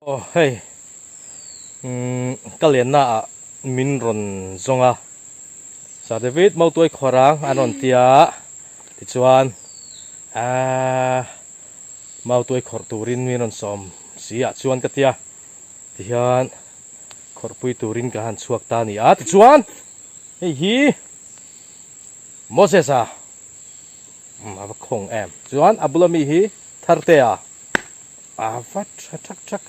Aw hei umm ka lenna ah min rawn zawng a Sir David Mautuai Khawrang an rawn ti a tichuan aaa Mautuai khawrh turin min rawn sawm si ah chuan ka tia tihian khawrhpui turin ka han chhuak ta a ni a tichuan hei hi Moses a umm a va khawng em chuan a bula mi hi Thartea. A va tha thak thak.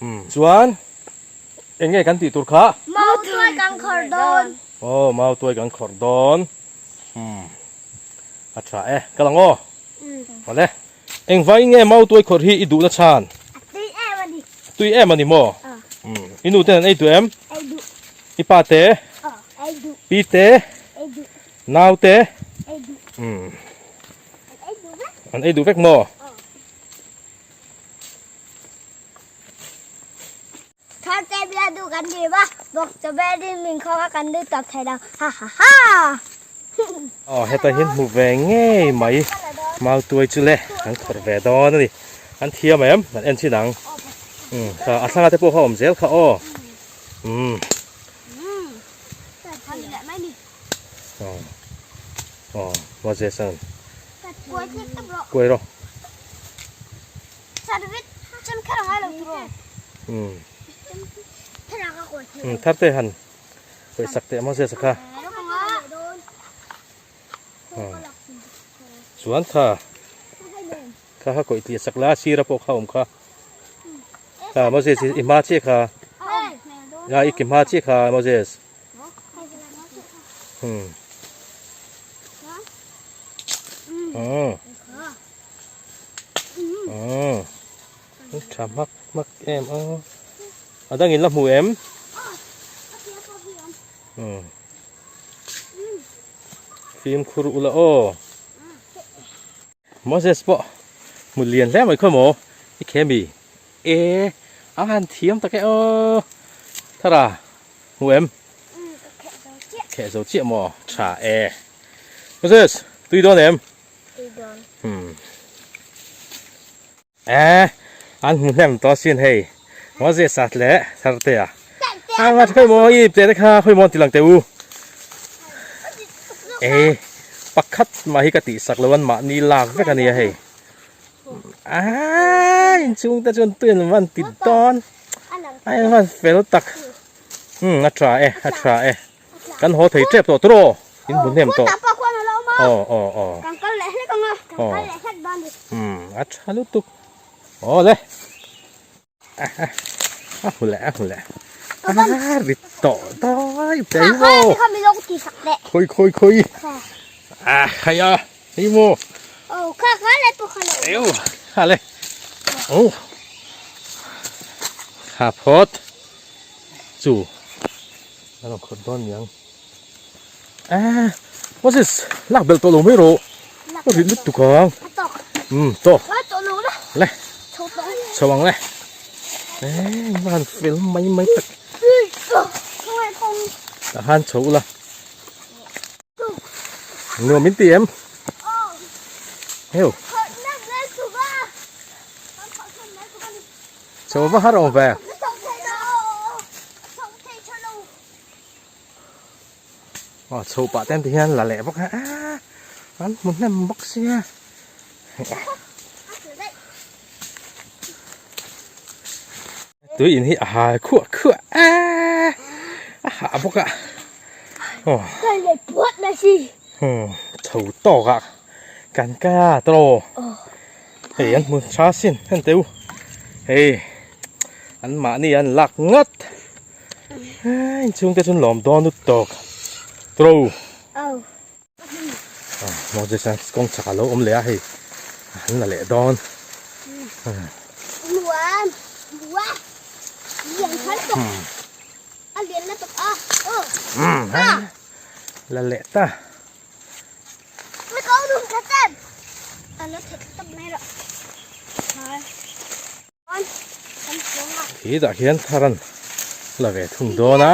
Umm chuan eng nge kan tih tur kha? Mau tuai kan khawrh dawn. Aw mau tuai kan khawrh dawn. Umm a tha e kal ang aw. Awle engvai nge mau tuai khawrh hi i duhna chhan? A tui em a ni. A tui em a ni maw? Umm i nu ten an ei duh em? Ei duh. I pa te? Aw ei duh. Pi te? Ei duh. Nau te? Ei duh. Umm An ei duh vek. An ei duh vek maw? Tharte bia duh kan ti va, bawk chaw ber ding min khawk a kan lut tawp thei lo. Ha ha ha! Aw heta hian hmu ve ngei mai Mautuai chu le an khawrh ve dawn a ni. An thiam em? An en chin ang. Umm kha a thlanga te pawh kha a awm zel kha aw. Umm. Aw. Aw Moses an. Kuai rawh. Umm thar te han kuai sak teh Moses a kha. Chuan kha kha kha kawih tliah sak la sira pawh kha a awm kha. Kha Moses i hma chiah kha. A i ki hma chiah kha Moses. Hmm. Hmm. Hmm. Tha hmak hmak em a. A dangin la hmu em? Hmm. Fimkhur ula aw. Moses pawh hmu lian hle mai khaw maw i khemi e a han thiam tak e aw thara hmu em kheh zo chiah maw tha e Moses tui dawn em tui dawn hmm e an hmu hnem tawh sin hei Moses a tle tharte a a nga khawi maw i ple te kha khawi maw an ti lang teh u e pakhat mah hi ka tih sak lo an mahni lak vek a nia hei a inchhung te chuan tui an van ti dawn a in van fel tak umm a tha e a tha e kan haw thei tep tawh tawh in hmu hnem tawh aw aw aw aw umm a tha lutuk aw le. A hmu leh a hmu leh a ri tawh dai dai maw khawi khawi khawi a khai a hei maw eu kha le oh kha phawt chu a lo khawt dawn niang a what is lak belh tawh lo mai rawh a rit lutuk ang um tawk le chho ang le eh van fel mai mai tak tah han chho ula nuam in ti em heu chho va har awm ve. Aw chho pah ten ti hian la leh bawk a ah an hmu hnem bawk sia tui in hi a hal khuah khuah a a hah bawk a aw chho tawk a kan ka tawh hei an hmu tha sin en teh u hei an mahni an lak ngat. Hei inchhung te chuan lawm dawn lut tawk tro Moses a kawng chak a lo awm leh a hei an la leh dawn la leh ta Khi tah khian thar an la ve thung dawn a.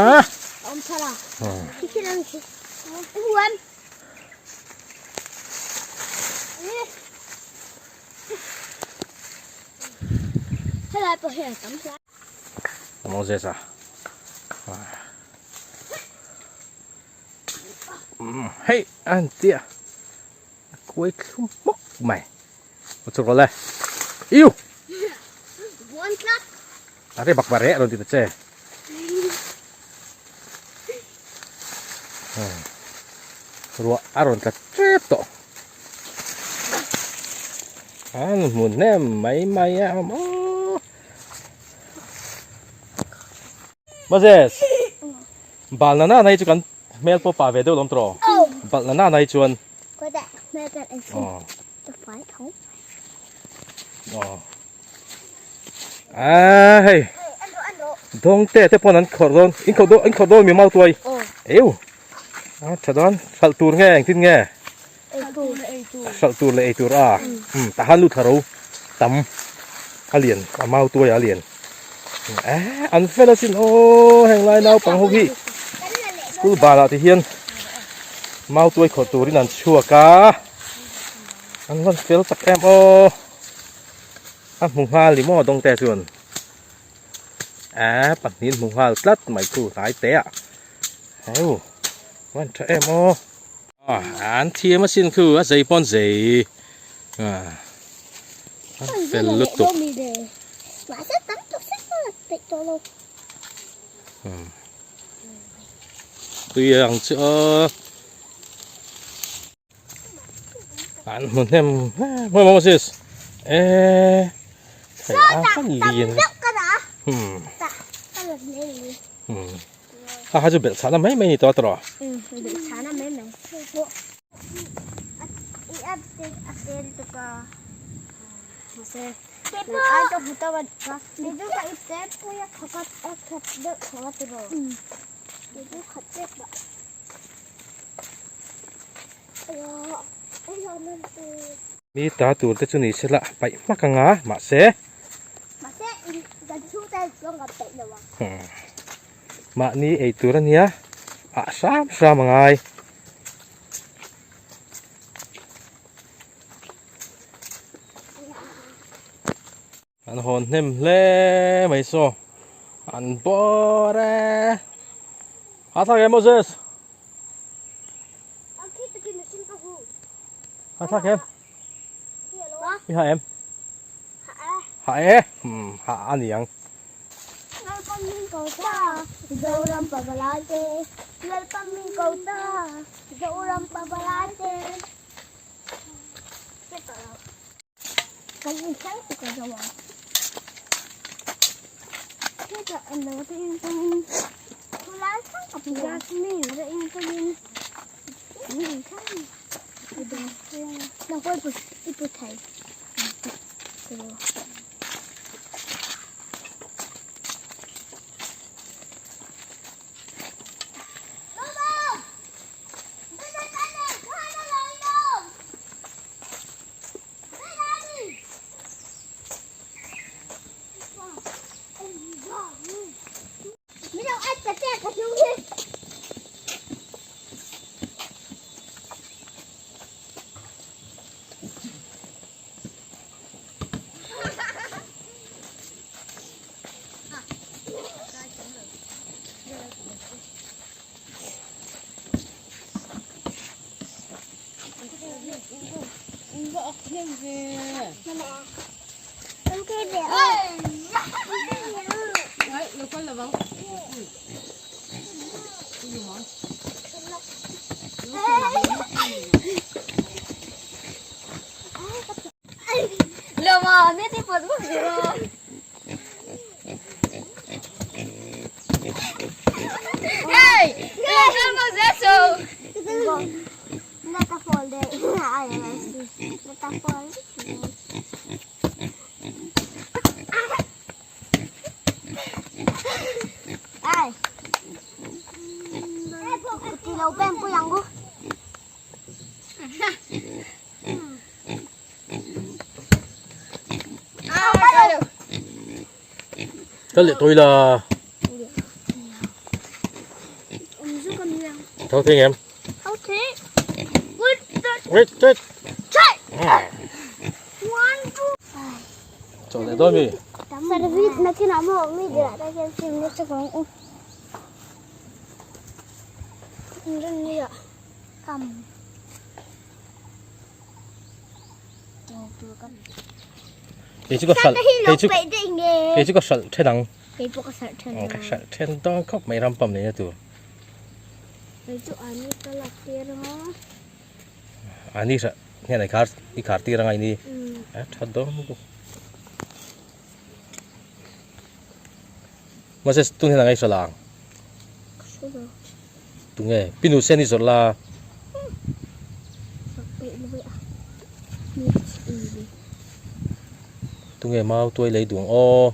Moses a hei an tia a kuai thlum hmawk mai a chu rawlh e iu a re bak bare a rawn ti ta che ruah a rawn tla tep tawh an hmu hnem mai mai a awm Moses bal na na hi chu kan hmel pawh pah ve deuh lawm tawh bal na na na hi chuan a hei dawng te te pawn an khawrh dawn in khawrh dawn in khawrh dawn mi mau tuai eu a tha dawn hralh tur nge engtin nge hralh tur leh ei tur a um tah han lut thla ro tam a lian a mau tuai a lian e an fel asin aw heng lai naupang ho hi school banah te hian mau tuai khawrh turin an chhuak a an rawn fel tak em aw. A hmu nghal ni maw dawngte chuan eh pahnih hmu nghal tlat mai chu hnai te ah heu van tha em aw an thiam asin khu a zei pawn zei ah a fel lutuk tui ang chu aw. An hmu hnem hnem maw sis eh thei a kan lian hmm hmm ha ha chu belh chhana mai mai ni tawh tawh belh chhana mai mai Mi ta tur te chu ni se la paih hmak anga mahse mahni ei tur ania ah hram hram a ngai. An hawn hnem hle mai saw an bawr e a thlak em Moses a thlak em i ha em ha e hmm ha a ni ang Lalpa min ko ta Zoram pavalai te Lalpa min ko ta Zoram pavalai te Kan inchang tuk a zo ang. Hetah an lo te in tangin khulai thlang ka hmu a. Mi te in tangin an inchang nang pawh i pu thei. Ka leh tawi la. Thau thei em? Thau thei. Wait, wait. Chaw leh dawn mi? Tam. Service nakinah maw mi dirah te hian fimna chak ang u. Inrinni ah kam Kei chu ka hralh kei chu kei chu ka hralh then ang. Kei pawh ka hralh then ang. Ka hralh then dawn khawp mai ram pam neihna tur. Kei chu ani ka lak tir anga. Ani hralh hian i khar i khar tir anga ini. A tha dawn lutuk. Mahse tun hian a ngaihhralh ang. Tunge pinu sen i zawrh la. Tunge mau tuai lei duang aw.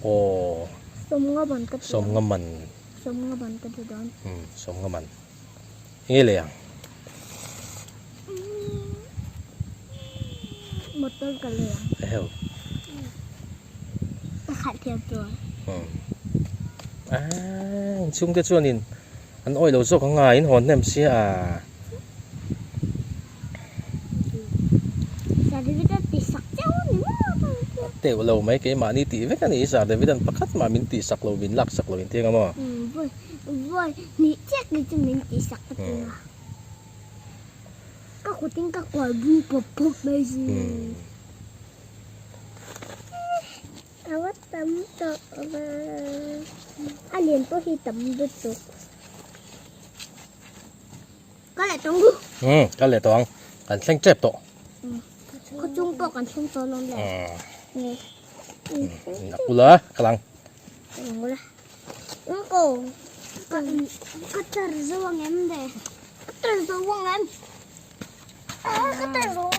Aw. Sawmnga man. Sawmnga man. Enge lei ang. Motor ka lei ang. Eheu. Ka khalh thiam tur. Ah, in chhungte chuanin an awih lo zawk anga in hawn hnem sia a. Sir David a ti sak cheu a ni maw? A teuh lo mai keimahni tih vek a ni Sir David an pakhat mah min tih sak lo min lak sak lo inti anga maw? Vawi vawi hnih chiah kei chu min tih sak ka ti a. Ka kutin ka kual bung pawp pawp mai si. A va tam tawh va. A lian pawh hi tam lutuk. Ka leh tawng ru. Umm ka leh tawh ang. Kan thleng tep tawh. Khaw chung pawh kan thleng tawh lawm le. Umm a pula ka lang. Ka Uncle ka ka tar zo ang em le. Ka tar zo ang em. Ka tar zo.